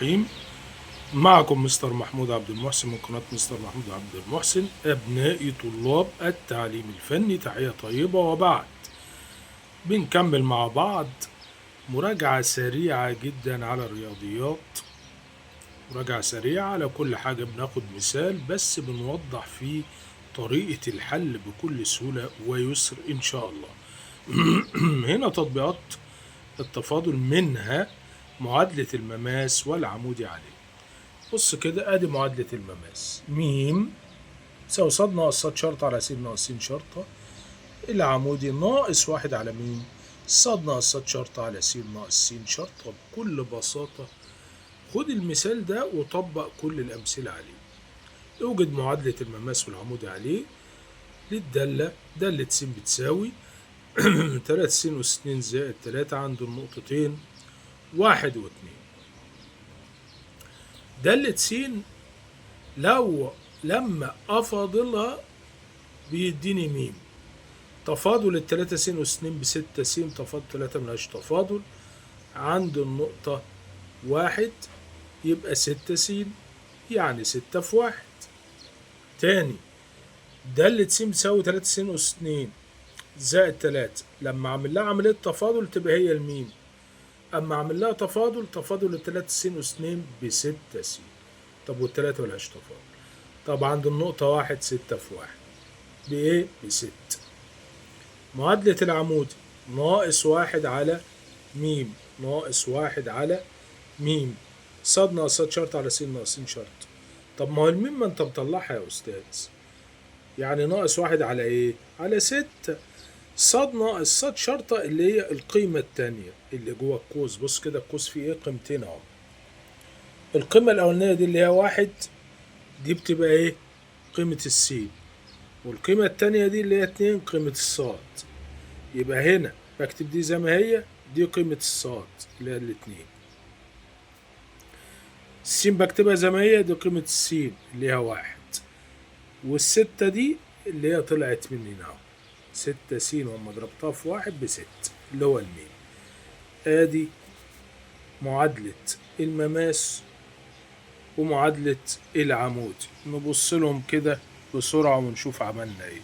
الرحيم. معكم مستر محمود عبد المحسن من قناة مستر محمود عبد المحسن. أبنائي طلاب التعليم الفني، تحية طيبة. وبعد بنكمل مع بعض مراجعة سريعة جدا على الرياضيات، مراجعة سريعة على كل حاجة. بناخد مثال بس بنوضح فيه طريقة الحل بكل سهولة ويسر إن شاء الله. هنا تطبيقات التفاضل، منها معادلة المماس والعمودي عليه. بص كده، ادي معادلة المماس: م تساوي ص ناقص ص شرطة على س ناقص س شرطة، العمودي ناقص واحد على م ص ناقص ص شرطة على س ناقص س شرطة. بكل بساطة خد المثال ده وطبق كل الأمثلة عليه. اوجد معادلة المماس والعمودي عليه للدالة دالة س بتساوي 3 س أس 2 زائد 3 عند النقطتين 1 و2. دالة س لو لما أفاضلها بيديني م، تفاضل التلاتة س أس 2 بستة س، تفاضل 3 ملهاش تفاضل، عند النقطة 1 يبقى 6 س، يعني 6 في 1. تاني، دالة س بتساوي 3 س أس 2 زائد 3، لما أعمل لها عملية تفاضل تبقى هي الميم، أما أعمل لها تفاضل، تفاضل التلاتة س أس 2 بستة س، طب والتلاتة ملهاش تفاضل. طب عند النقطة 1 6 في 1 بإيه؟ بست. معادلة العمود ناقص واحد على م ناقص واحد على م ص ناقص ص شرط على س ناقص س شرط. طب ما هو الميم ما انت مطلعها يا أستاذ، يعني ناقص واحد على إيه؟ على 6. ص ناقص ص شرطة اللي هي القيمة التانية اللي جوه القوس. بص كده، القوس فيه إيه؟ قيمتين أهو. القيمة الأولانية دي اللي هي 1 دي بتبقى إيه؟ قيمة السين، والقيمة التانية دي اللي هي 2 قيمة الصاد. يبقى هنا بكتب دي زي ما هي، دي قيمة الصاد اللي هي الاتنين، السين بكتبها زي ما هي، دي قيمة السين اللي هي 1، والستة دي اللي هي طلعت من هنا اهو 6 س، وأما ضربتها في 1 ب6 اللي هو الميم. ادي معادلة المماس ومعادلة العمود. نبص لهم كده بسرعة ونشوف عملنا ايه.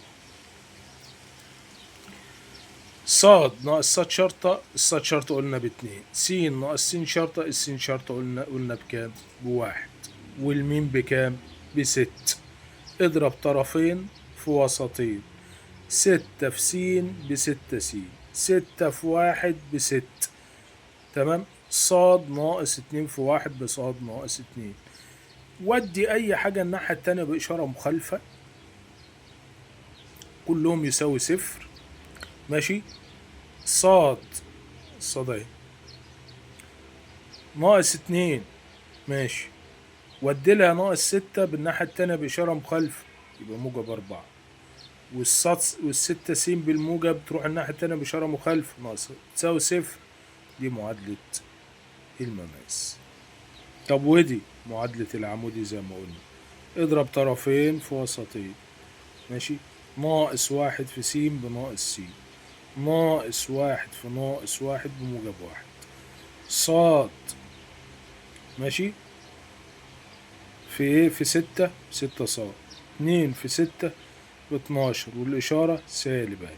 ص ناقص ص شرطة، الصاد شرطة قلنا ب2، س ناقص س شرطة، السين شرطة قلنا بكام؟ ب1، والميم بكام؟ ب6. اضرب طرفين في وسطين، 6 في س ب6 س، 6 في 1 ب6، تمام. ص ناقص 2 في 1 بصاد ناقص 2. ودي أي حاجة الناحية التانية بإشارة مخالفة، كلهم يساوي 0. ماشي. صاد الصاد اهي ناقص 2، ماشي، ودي لها ناقص 6 بالناحية التانية بإشارة مخالفة يبقى موجب 4، والصاد والستة س بالموجب تروح الناحية التانية بإشارة مخالفة ناقص تساوي 0. دي معادلة المماس. طب ودي معادلة العمودي زي ما قلنا، اضرب طرفين في وسطين، ماشي، ناقص 1 في س بناقص س، ناقص 1 في ناقص 1 بموجب 1، صاد ماشي في ايه؟ في 6، 6 صاد، 2 في 6 ب12، والإشارة سالب اهي.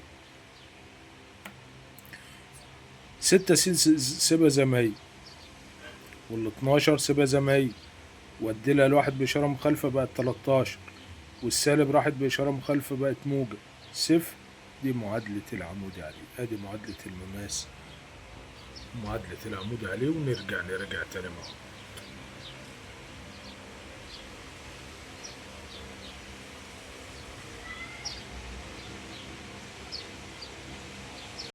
6 س سيبها زي ما هي، وال12 سيبها زي ما هي، وادي لها الواحد بإشارة مخالفة بقت 13، والسالب راحت بإشارة مخالفة بقت موجب 0. دي معادلة العمود عليه. ادي معادلة المماس، معادلة العمود عليه، ونرجع نراجع تاني مع بعض.